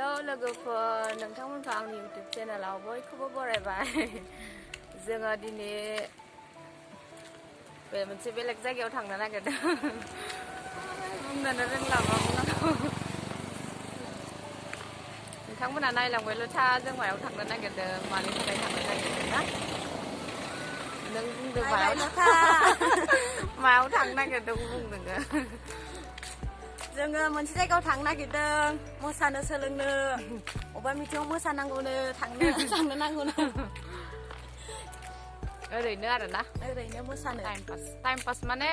hello लोगोफोर नोंथांमोनखौ आंनि YouTube चेनेलाव बयखौबो बरायबाय जोङो दिनै बे मोनसे बेलेग जायगायाव थांनो नागिरदों बुंनोनो रोंला मा बुंनांगौ नोंथांमोना नायलांबायल' था जों मायाव थांनो नागिरदों मानि थाखाय थांनो नागिरदों ना नों बुंदों मायाव थांनो नागिरदों बुं नोङो जोङो मोनसे जायगायाव थांनो नागिरदों मोसानो सोलोंनो अबेबा मिथिङाव मोसानांगौनो थांनो नांगौनो ओरैनो आरोना ओरैनो मोसानो टाइम पास माने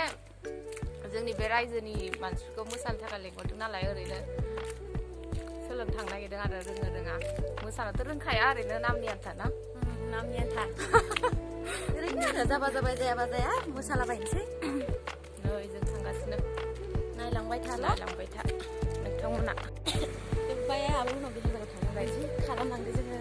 जोंनि बे रायजोनि मानसिफोरखौ मोसानो थाखाय लेंहरदों नालाय ओरैनो सोलोंनो थांनो नागिरदों आरो रोङा मोसानोथ' रोंखाया ओरैनो नामनि आन्था ना नामनि आन्था ओरैनो आरो जाबा जाबाय जायाबा जाया मोसालाबायनोसै नै जों थांगासिनो नायलांबाय था नोंथांमोना जोब्बाय आबो उनाव बेलेग जायगायाव थांनो बायदि खालामलांदो जोङो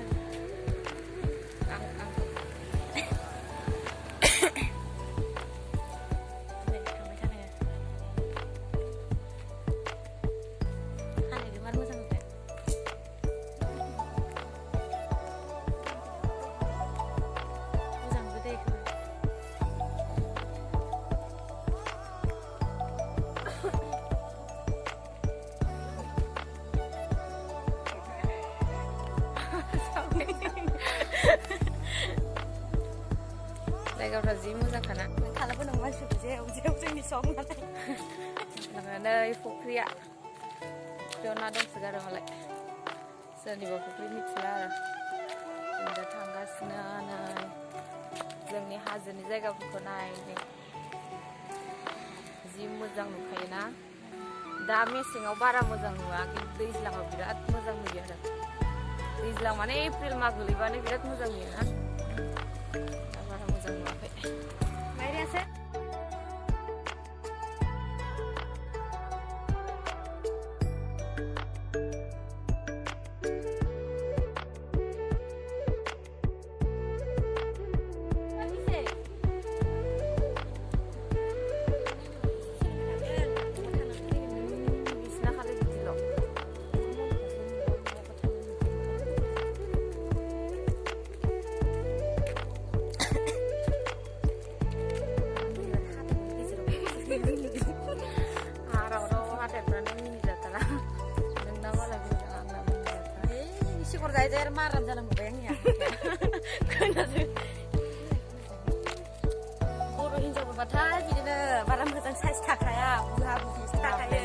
जायगाफ्रा जि मोजांखाना खालामबो नों मानसिफोरखौ जेराव जोंनि सम नालाय नै फुख्रिया फुख्रियाव ना दंसोगारो मालाय सोरनिबा फुख्रि मिथिला आरो जों दा थांगासिनो नै जोंनि हाजोनि जायगाफोरखौ नायनो जि मोजां नुखायोना दा मेसेङाव बारा मोजां नुवा खिन्थु दैज्लाङाव बिराद मोजां नुयो आरो दैज्लां माने एप्रिल मास गोलैबानो बिराद मोजां नुयोना दा बारा मोजां नुवाखै माइरियासो सिगर जाय जाय माराम जानांगौ आंनिया खोनादों बर' हिनजावफोरबाथाय बिदिनो बारा मोजां साइज थाखाया बुहा बुहिसो थाखायो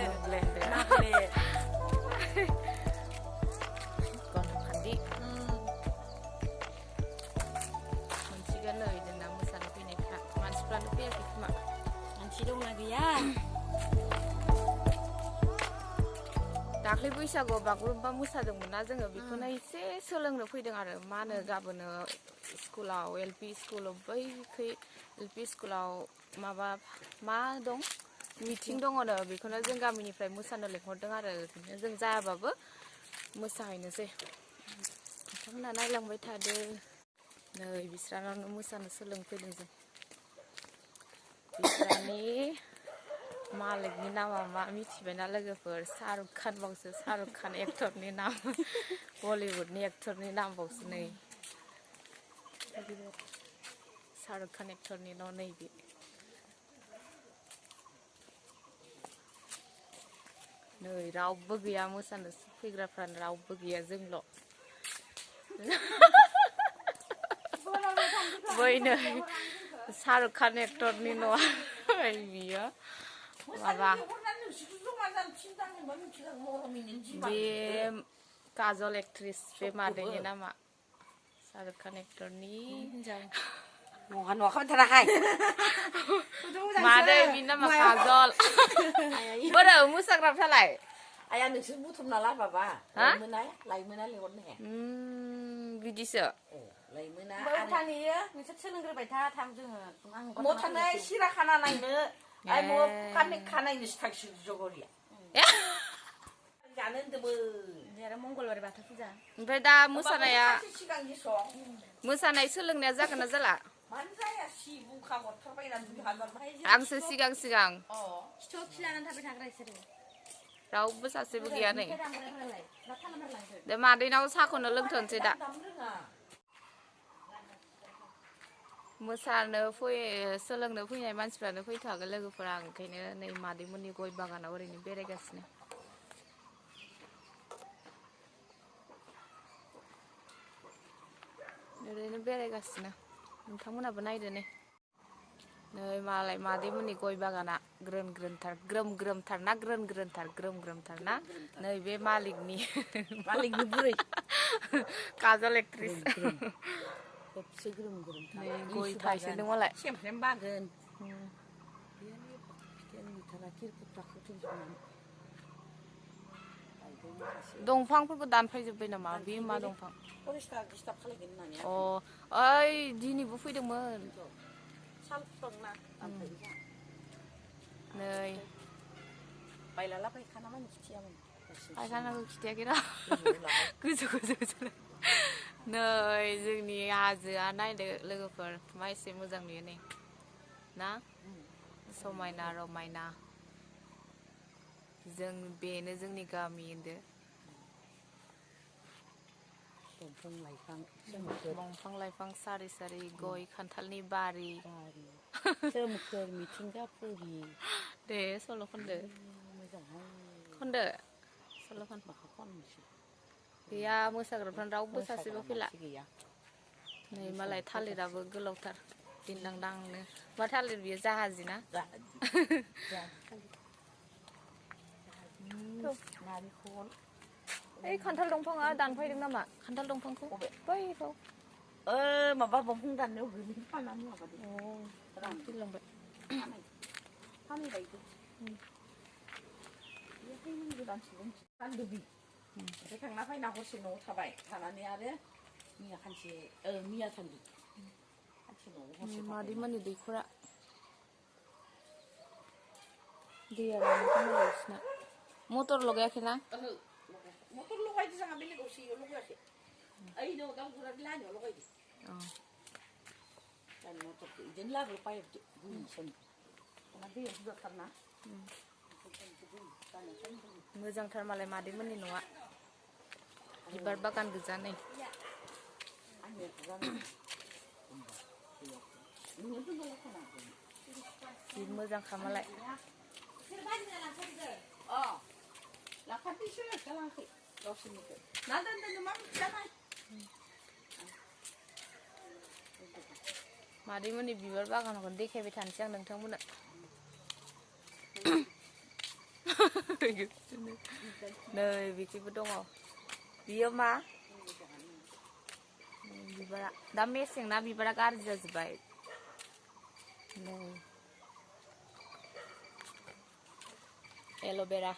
मोनसिगोन नै जोंना मोसानो फैनायफ्रा मानसिफ्रानो फैयाखै खोमा मानसि दंना गैया दाख्लै बैसागुआव बागुरुम्बा मोसादोंमोन ना जोङो बेखौनो एसे सोलोंनो फैदों आरो मा होनो गाबोनो स्कुलाव एलपि स्कुलाव बैखै एलपि स्कुलाव माबा मा दं मिटिं दङनो बेखौनो जों गामिनिफ्राय मोसानो लेंहरदों आरो जों जायाबाबो मोसाहैनोसै नोंथांमोना नायलांबाय थादो नै बिस्रानावनो मोसानो सोलोंफैदों जों बिस्रानि मालिकनि नामा मा मिथिबायना लोगोफोर शाहरुख खान बावसो शाहरुख खान एक्टरनि नाम बलिउडनि एक्टरनि नाम बावसो नै शाहरुख खान एक्टरनि न' नैबे नै रावबो गैया मोसानो फैग्राफ्रानो रावबो गैया जोंल' बै नै शाहरुख खान एक्टरनि न'आ बियो माबा बे काजल एक्ट्रिस बे मादैनि नामा शाहरुख खान एक्टरनि मादै बिनि नामा काजल बोरो मोसाग्राफ्रालाय आया नोंसोर बुथुमना लाबाबा लाइमोना लेंहरनो हाया बिदिसो लाइमोना थांयो नोंसोर सोलोंग्रोबाय थाम जोङो न' थांनाय सिरा खाना नायनो आइ न' खानायनोसो थांसै जगरिया जानो होन्दोंमोन आरो मंगलबार बाथौ फुजा ओमफ्राय दा मोसानाय सोलोंनाया जागोन ना जाला आंसो सिगां खिथाव खि लानानै थाबाय थाग्रा इसोरो रावबो सासेबो गैया नै दे मादैनाव साहाखौनो लोंथ'नोसै दा मोसानो सोलोंनो फैनाय मानसिफ्रानो फैथ'वाखै लोगोफोरा ओंखायनो नै मादैमोननि गय बागानाव ओरैनो बेरायगासिनो ओरैनो बेरायगासिनो नोंथांमोनाबो नायदो नै मालाय मादैमोननि गय बागाना ग्रोम ग्रोमथार ना ग्रोम ग्रोमथार ना नै बे मालिकनि बुरै काजल एक्ट्रिस खेबसे ग्रोम गय थाइसोदों मालाय सेमफ्रेम बागोन फिथाइयानो गैथारा किरकुटुराखौ थैजोबनानै दंफांफोरखौ दानफायजोब्बाय नामा बे मा दंफां फरेस्टआ डिस्टार्ब खालायगोन होननानै ओइ दिनैबो फैदोंमोन साल बिफां ना नै बायलाला फायखाना मानि खिथियामोन फायखानाखौ खिथायाखै र' गोजौ नै जोंनि हाजोआ नायदो लोगोफोर मा एसे मोजां नुयो नै ना समायना रमायना बेनो जोंनि गामि होनदो दंफां लाइफां सारि सारि गय खान्थालनि बारि सोमखोर मिथिंगाफोरि दे सल' खनदो मोजांहाय खनदो सल' खन गैया मोसाग्राफ्रानो रावबो सासेबो फैला नै मालाय थालिराबो गोलावथार दिन्दांदांनो मा थालिर बियो जाहाजि ना नारेंखल ओइ खान्थाल दंफाङा दानफायदों नामा खान्थाल दंफांखौ बैखौ माबा दंफां दाननायाव गोलैनो फाननानै माबादों रानफिनलांबाय फानहैबायबो ओमफ्राय थांना फैना हरसे न'आव थाबाय थानानै आरो मैया सानदुं सानसे न'आव हरसे मादैमोननि दैखरा दैया रानफिनबाय बिसिना मटर लगायाखैना मटर लगायदो जोंहा बेलेगावसो इयाव लगायाखै ओइ न' दाउगुरानि लामायाव लगायदो दानि मटरखौ बिदिनो लाबो पाइपजों बुंसोन दाना दैया बुरजाथारना मोजांथार मालाय मादैमोननि न'आ बिबार बागान गोजा नै जि मोजांखा मालाय लांफादोसो गालाङाखै गावसोरनिखौ ना दोनदों मा मिथियानाय मादैमोननि बिबार बागानखौनो देखायबाय थानोसै आं नोंथांमोननो नै बिखैबो दङ बियो मा बिबारा दा मेसेंना बिबारा गाज्रि जाजोब्बाय नै एल'भेरा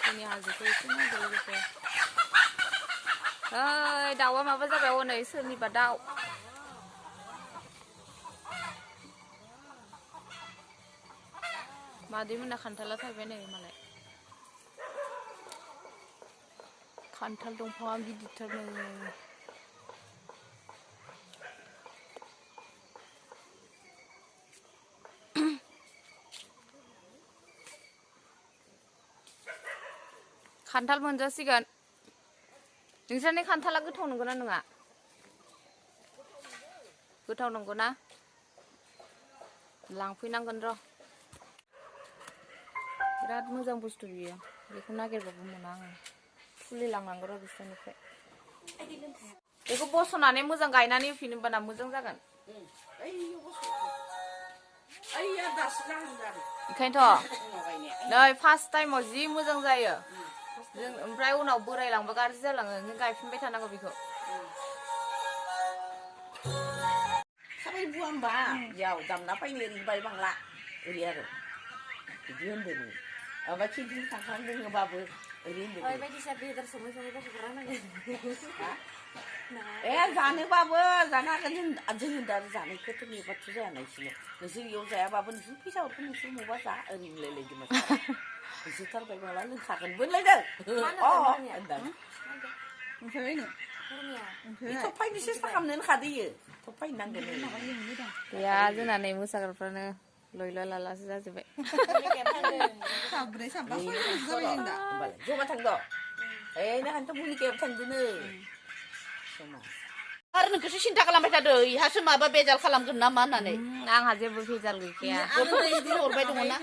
जोंनि हाजोखौ एसे नायदो लोगोफोर ओइ दाउआ माबा जाबाय हनै सोरनिबा दाउ मादैमोना खान्थाला थायबाय नै मालाय खान्थाल दंफाङा गिदिरथार नै खान्थाल मोनजासिगोन नोंसोरनि खान्थाला गोथाव नंगौना नङा गोथाव नंगौना लांफैनांगोन र' बिराद मोजां बुस्थु बियो बेखौ नागिरबाबो मोना आङो फुलि लांनांगौ र' बिसोरनिफ्राय बेखौ बस'नानै मोजां गायनानै होफिनोबाना मोजां जागोन ओंखायनोथ' नै फार्स्ट टाइमाव जि मोजां जायो जों ओमफ्राय उनाव बोरायलांबा गाज्रि जालाङो नों गायफिनबाय थानांगौ बेखौ साबाय बुवा होमबा याव दामना फैनो ओरैबाय बांला ओरै आरो बिदि होनदों माबा खिन्थु थांखांदोंबाबो ओरै होनदों बायदिसिना बेदर सङै बायदिखौ राननांगोन जानोबाबो जानो हागोन जों दा जानायखौथ' नेबाथ' जायाना एसेल' नोंसोर इयाव जायाबाबो नोंसोर फैसा हरगोन नोंसोर मबा जा ओरै बुंलायलायदों नोंसोर थारबाय बांला लोंखागोनबो होनलायदों होनदां ओमफ्राय थफायनि सेस्था खालामनोनो खादोयो थफाय नांगोन गैया जोंना नै मोसाग्राफ्रानो लयला लालासो जाजोब्बाय साब्रै साबा जाबाय जों दा जमा थांद' नाखानथ' मुलिकायाव थांदोनो आरो नोंखौसो सिन्था खालामबाय थादो इहासो माबा बेजाल खालामगोन ना मा होननानै आंहा जेबो भेजाल गैखाया हरबाय दङ ना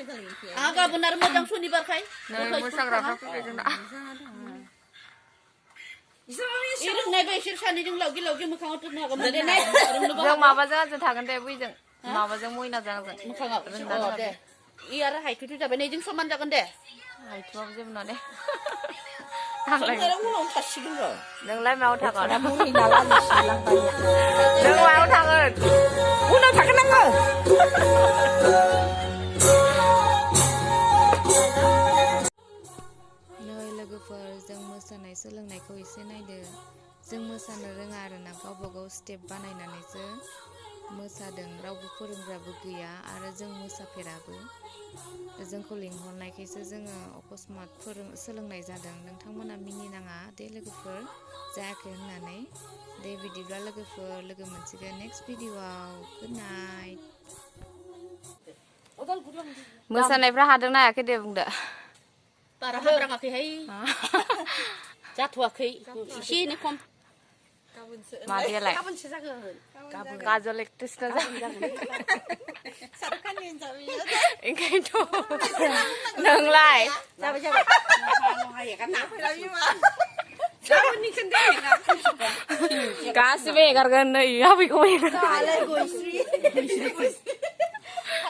आंहा गाबोन आरो मोजां सनिबारखाय नै मोसाग्राफ्रा फैबाय जोंना रोंनायबा इसोर सानैजों लावगे लावगे मोखाङाव दोननो हागोन जों माबाजों आंजों थागोन दे बैजों माबाजों मयनाजों आंजों मोखाङाव दे इ आरो हाइथुथु जाबाय नैजों समान जागोन दे हायथुआबो जेबो नङा दे उनाव थासिगोन र' नोंलाय मायाव थागोन लांबाय नों मायाव थागोन उनाव थागोन आङो नै लोगोफोर जों मोसानाय सोलोंनायखौ एसे नायदो जों मोसानो रोङा आरोना गावबा गाव स्टेप बानायनानैसो मोसादों रावबो फोरोंग्राबो गैया आरो जों मोसाफेराबो जोंखौ लिंहरनायखायसो जोङो अकस्मात सोलोंनाय जादों नोंथांमोना मिनिनाङा दे लोगोफोर जायाखै होननानै दे बिदिब्ला लोगोफोर लोगो मोनसिगोन नेक्स्ट भिडिअआव गुड नाइट मोसानायफ्रा हादोंना हायाखै दे बुंदो बारा हाद्राङाखैहाय जाथ'वाखै एसे एनै खम मादैयालाय गाबोनसो जागोन काजल एक्ट्रेसना जागोन ओंखायनोथ' नोंलाय जाबाय जाबाय गाबोननि खोन्थाया गासिबो एगारगोन नै आबैखौ एगार